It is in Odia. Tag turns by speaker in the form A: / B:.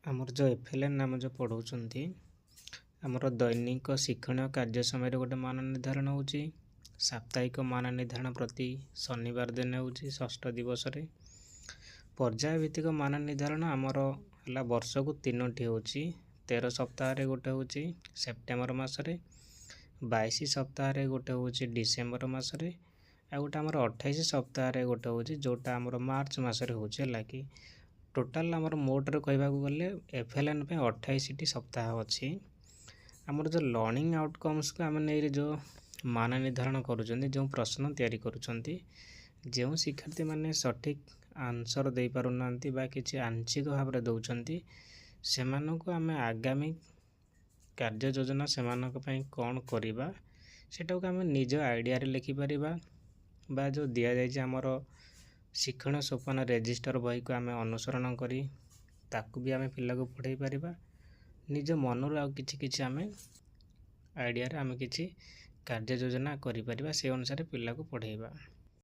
A: ଆମର ଯେଉଁ ଏଫ୍ ଏଲ୍ ଏନ୍ ଆମେ ଯେଉଁ ପଢ଼ଉଛନ୍ତି, ଆମର ଦୈନିକ ଶିକ୍ଷଣୀୟ କାର୍ଯ୍ୟ ସମୟରେ ଗୋଟେ ମାନ ନିର୍ଦ୍ଧାରଣ ହେଉଛି। ସାପ୍ତାହିକ ମାନ ନିର୍ଦ୍ଧାରଣ ପ୍ରତି ଶନିବାର ଦିନ ହେଉଛି, ଷଷ୍ଠ ଦିବସରେ। ପର୍ଯ୍ୟାୟ ଭିତ୍ତିକ ମାନ ନିର୍ଦ୍ଧାରଣ ଆମର ହେଲା ବର୍ଷକୁ ତିନୋଟି ହେଉଛି। 13 ସପ୍ତାହରେ ଗୋଟେ ହେଉଛି ସେପ୍ଟେମ୍ବର ମାସରେ, 22 ସପ୍ତାହରେ ଗୋଟେ ହେଉଛି ଡିସେମ୍ବର ମାସରେ, ଆଉ ଗୋଟେ ଆମର 28 ସପ୍ତାହରେ ଗୋଟେ ହେଉଛି, ଯେଉଁଟା ଆମର ମାର୍ଚ୍ଚ ମାସରେ ହେଉଛି। ହେଲା କି ଟୋଟାଲ୍ ଆମର ମୋଟରେ କହିବାକୁ ଗଲେ ଏଫ୍ ଏଲ୍ ଏନ୍ ପାଇଁ 28ଟି ସପ୍ତାହ ଅଛି। ଆମର ଯେଉଁ ଲର୍ଣ୍ଣିଂ ଆଉଟକମ୍ସକୁ ଆମେ ନେଇ ଯେଉଁ ମାନ ନିର୍ଦ୍ଧାରଣ କରୁଛନ୍ତି, ଯେଉଁ ପ୍ରଶ୍ନ ତିଆରି କରୁଛନ୍ତି, ଯେଉଁ ଶିକ୍ଷାର୍ଥୀମାନେ ସଠିକ୍ ଆନ୍ସର୍ ଦେଇପାରୁନାହାନ୍ତି ବା କିଛି ଆଂଶିକ ଭାବରେ ଦେଉଛନ୍ତି, ସେମାନଙ୍କୁ ଆମେ ଆଗାମୀ କାର୍ଯ୍ୟ ଯୋଜନା ସେମାନଙ୍କ ପାଇଁ କ'ଣ କରିବା, ସେଟାକୁ ଆମେ ନିଜ ଆଇଡ଼ିଆରେ ଲେଖିପାରିବା ବା ଯେଉଁ ଦିଆଯାଇଛି ଆମର ଶିକ୍ଷଣ ସୋପାନ ରେଜିଷ୍ଟର ବହିକୁ ଆମେ ଅନୁସରଣ କରି ତାକୁ ବି ଆମେ ପିଲାକୁ ପଢ଼ାଇ ପାରିବା। ନିଜ ମନରୁ ଆଉ କିଛି କିଛି ଆମେ ଆଇଡ଼ିଆରେ ଆମେ କିଛି କାର୍ଯ୍ୟ ଯୋଜନା କରିପାରିବା, ସେ ଅନୁସାରେ ପିଲାକୁ ପଢ଼ାଇବା।